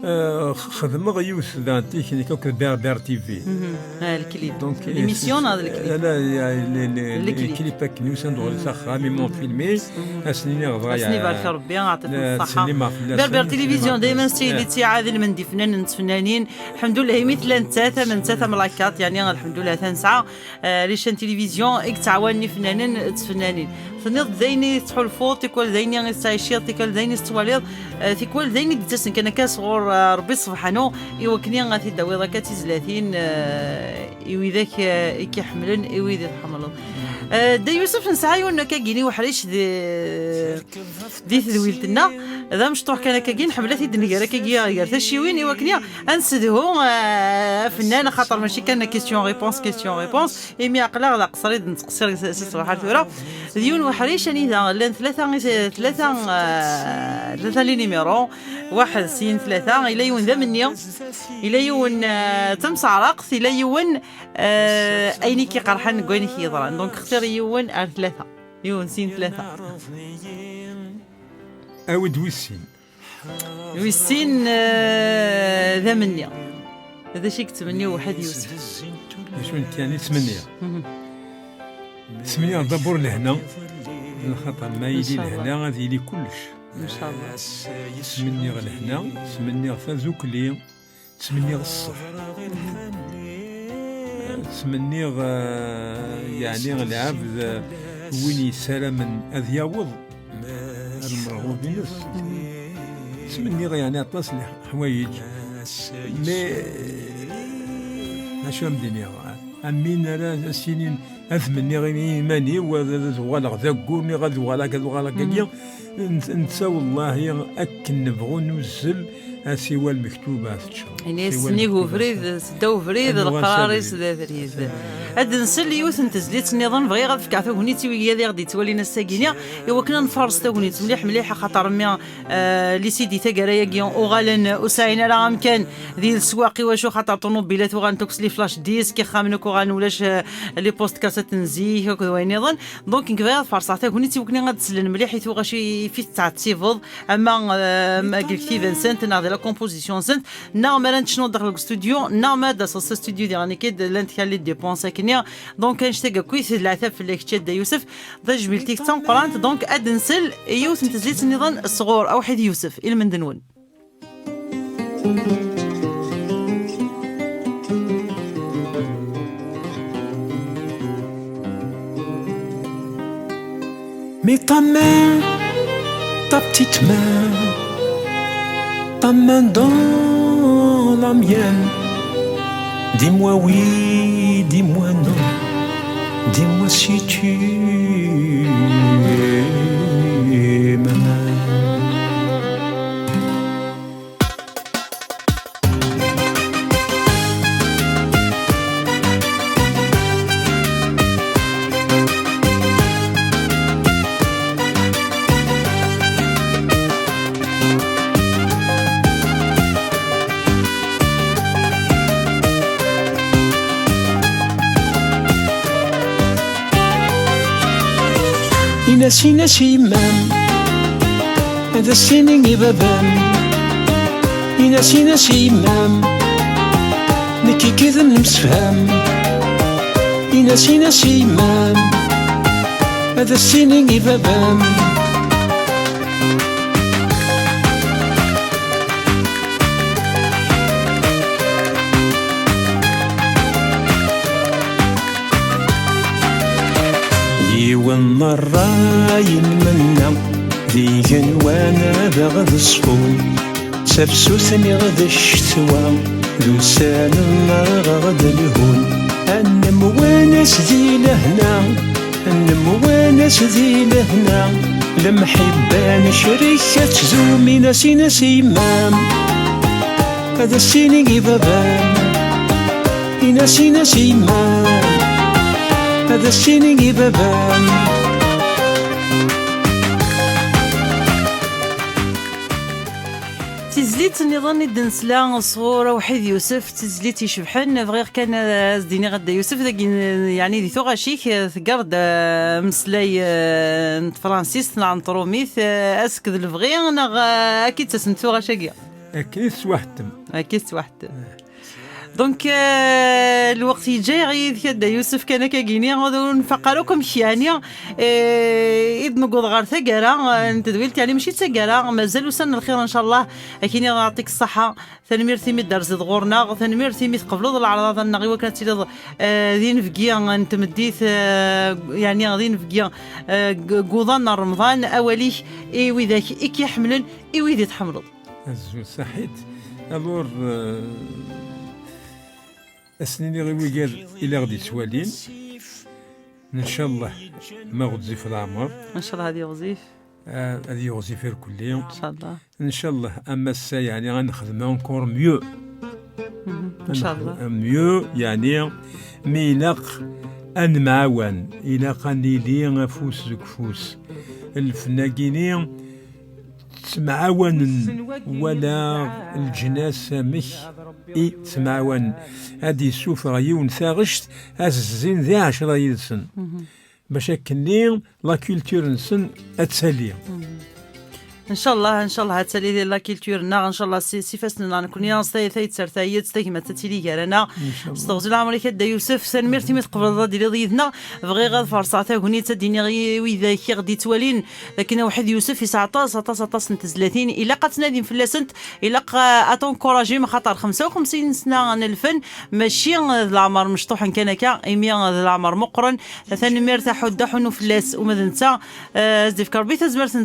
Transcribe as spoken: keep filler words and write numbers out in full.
Euh, xedmeɣ yiwet daɣen tiknik akked Berber T V. Mhm. Ah, le clip. Donc, l'émission neɣ d le clip? Ala, il y a le, le, le clip akken yusan-d ɣur-i s axxam, i m'ont filmé. Asen-iniɣ dɣa. Asen-ibarek Rebbi, aɛṭit-ten ṣṣaḥa. Berber Télévision dayma s tili ttiɛad lmend ifennanen n tfennanin. Lḥemdullah, imi tella nettat, ama nettat am la carte, yeɛni lḥemdullah, ta nesɛa, eh, les chaînes télévision i yettɛawanen ifennanen d tfennanin. Tenniḍ-d d ayen i tettḥulfuḍ, tikwal d ayen i tettɛiciḍ, tikwal d ayen i tettwaliḍ, eh, tikwal d ayen i d-yettasen kan akka sɣur, eh, Rebbi Subḥanu, i wakken ad t-id-tawiḍ akka d tizlatin, eh, i widak, eh, i k-iḥemmlen, i wid i tḥemmleḍ. Eh, Dda Yusef, nesɛa yiwen akkagini uḥric di, di tedwilt-nneɣ. D amecṭuḥ kan akkagi, nḥemmel ad t-id-nger akkagi gar tacciwin, i wakken ad nessedhu, eh, afennan, axaṭer mačči kan question réponse, question réponse. Imi aql-aɣ d aqṣer i d-nettqeṣṣir si, si ṣṣbeḥ ar tura. D yiwen uḥric anida llan tlata, tlata, eh, tlata les numéros. Waḥed, sin, tlata. Yella yiwen d amenni. Yella yiwen, eh, d tamseɛraqt. Yella yiwen, eh, ayen i k-iqerḥen deg wayen i k-yeḍran. Donc, xtir yiwen ar tlata. Yiwen, sin, tlata. Awi-d wis sin. Wis sin, eh, d amenni. D acu i yettmenni uḥad Yusef? D acu nekk yettmenniɣ? Mhm. Ttmenniɣ dabur lehna, lxaṭer ma yili lehna, ad yili kullec. Ncallah. Ttmenniɣ lehna, ttmenniɣ tazukli, ttmenniɣ ṣṣeḥ. Ttmenniɣ, eh, yeɛni lɛebd, eh, win yessaramen ad yaweḍ ar lmerɣub-ines. Ttmenniɣ yeɛni aṭas n leḥwayeǧ. Mais, eh, acu am d-iniɣ? Am win ara as-yinin ad menniɣ i iman-iw, ad, ad uɣaleɣ d aggur, niɣ ad uɣaleɣ, ad uɣaleɣ akkagi. N-, netta, wallahi, akken nebɣu nuzzel asiwal mektub ad teččeḍ. Ini-as siwal sennig mektub ubrid, ad teččeḍ. Seddaw ubrid, leqrar-is d abrid. Ad nsel yiwet n tezlit nniḍen, bɣiɣ ad fkeɣ tagnit i wigi ad aɣ-d-yettwalin ass-agi-ni, i wakken ad nfaṛes tagnit mliḥ mliḥ, axaṭer mmi, eh, les C D taggara-agi uɣalen ur sɛin ara amkan di leswaq, i wacu? Xaṭer ṭunubilat uɣalent akk s les flash disques, ixxamen akk uɣalen ulac, eh, les postes cassettes n zik akked wayen nniḍen. Donc, nekk bɣiɣ ad faṛseɣ tagnit i wakken ad d-slen mliḥ i tuɣac i, i fi tettɛettibeḍ, ama, eh, deg lektiba-nsent, neɣ di la composition-nsent, neɣ mi ara n-tecnuḍ daxel deg studio, neɣ mi ara d-taseḍ s studio diɣen, nekk-id llant kra les dépenses akkenni. Donc, annect-agi akkit, d leɛtab fell-ak kečč a Dda Yusef, d tajmilt-ik d tameqqrant. Donc, ad nsel i yiwet n tezlit nniḍen sɣur Awḥid Yusef, i lmend-nwen. Mes ta main, ta petite main, ta main dans la mienne. Dis-moi oui, dis-moi non. Dis-moi si tu aimes. Inas, inas i yemma-m, ad as-tini i baba-m. Inas, inas i yemma-m, nekk i k-id nemsefham. Inas, inas i yemma-m, ad as-tini i baba-m. Yiwen n ṛṛay nmenna, d igenwan ad aɣ-d-ṣfun, s tafsut-nni d ccetwa, d ussan-nneɣ ad d-lhun. Ad nemwanas di lehna, ad nemwanas di lehna, lemḥibba necrek ad tdum. Inas, inas i yemma-m, ad as-tini i baba-m. Inas, inas i yemma-m, ad as-tini i baba-m. Tizlit nniḍen i d-nesla sɣur Awḥid Yusef, d tizlit icebḥen. Bɣiɣ kan ad as-d-iniɣ a Dda Yusef, dagi, yeɛni di tuɣac-ik, teggareḍ-d, eh, ameslay, eh, n tefransist neɣ n trumit, eh, asked lebɣi, neɣ, eh, ad k-id-tasent tuɣac-agi? Akken i tettwaḥettem. Akken i tettwaḥettem. Donc, euh, lweqt yeǧǧa-yaɣ yid-k a Dda Yusef kan akka gini, ur nfaq ara akk amek yeɛni, euh, i d-newweḍ ɣer taggara, euh, n tedwilt, yeɛni mačči d taggara, mazal ussan n lxir, ncallah, akken i yeɛṭik ṣṣeḥḥa. Tanemmirt imi d-terziḍ ɣur-neɣ, tanemmirt imi tqebleḍ leɛraḍa-nneɣ i wakken ad tiliḍ, euh, d inebgi n tmeddit, euh, yeɛni d inebgi, euh, g-, g uḍan n Remḍan, awal-ik i widak i k-iḥemmlen, i wid i tḥemmleḍ. Azul saḥit. Alors, euh, ad sen-iniɣ i wigad i la ɣ-d-ittwalin, ncallah ma ɣezzif leɛmer. Ncallah ad yiɣzif. Ah, ad yiɣzif irkelli. Ncallah. Ncallah am ass-a, yeɛni, ad nexdem encore mieux. Mhm. Ncallah. Ad nexdem mieux, yeɛni, mi ilaq ad nemɛawan, ilaq ad nili afus deg ufus. Lfen-agi-ni ttemɛawanen, wala leǧnas amek i ttemɛawanen. Ad d-yessufeɣ yiwen taɣect, ad zzin di ɛecra yid-sen. Mhm. Bac akkenni la culture-nsen ad tali. Mhm. Ncallah, ncallah ad tali la culture-nneɣ, ncallah si, s ifassen-nneɣ nekni, s tay-, tayettart-ayi, s tagmat ad tili gar-aneɣ. Ncallah. S teɣzi n leɛmer-ik a Dda Yusef, tanemmirt imi tqebleḍ ad d-tiliḍ yid-neɣ. Bɣiɣ ad farṣeɣ tagnit, ad d-iniɣ i widak i ɣ-d-ittwalin, akken Awḥid Yusef yesɛa aṭas, aṭas, aṭas n tezlatin. Ilaq ad tnadim fell-asent, ilaq, eh, ad t-encouragim, axaṭer xemsa u xemsin sna n lfen, mačči, eh, d leɛmer mecṭuḥen kan akka, imi, eh, d leɛmer meqqren. Tanemmirt a Ḥuddu, ḥunnu fell-as, uma d netta, eh, ad s-d-ifk Rebbi tazmert n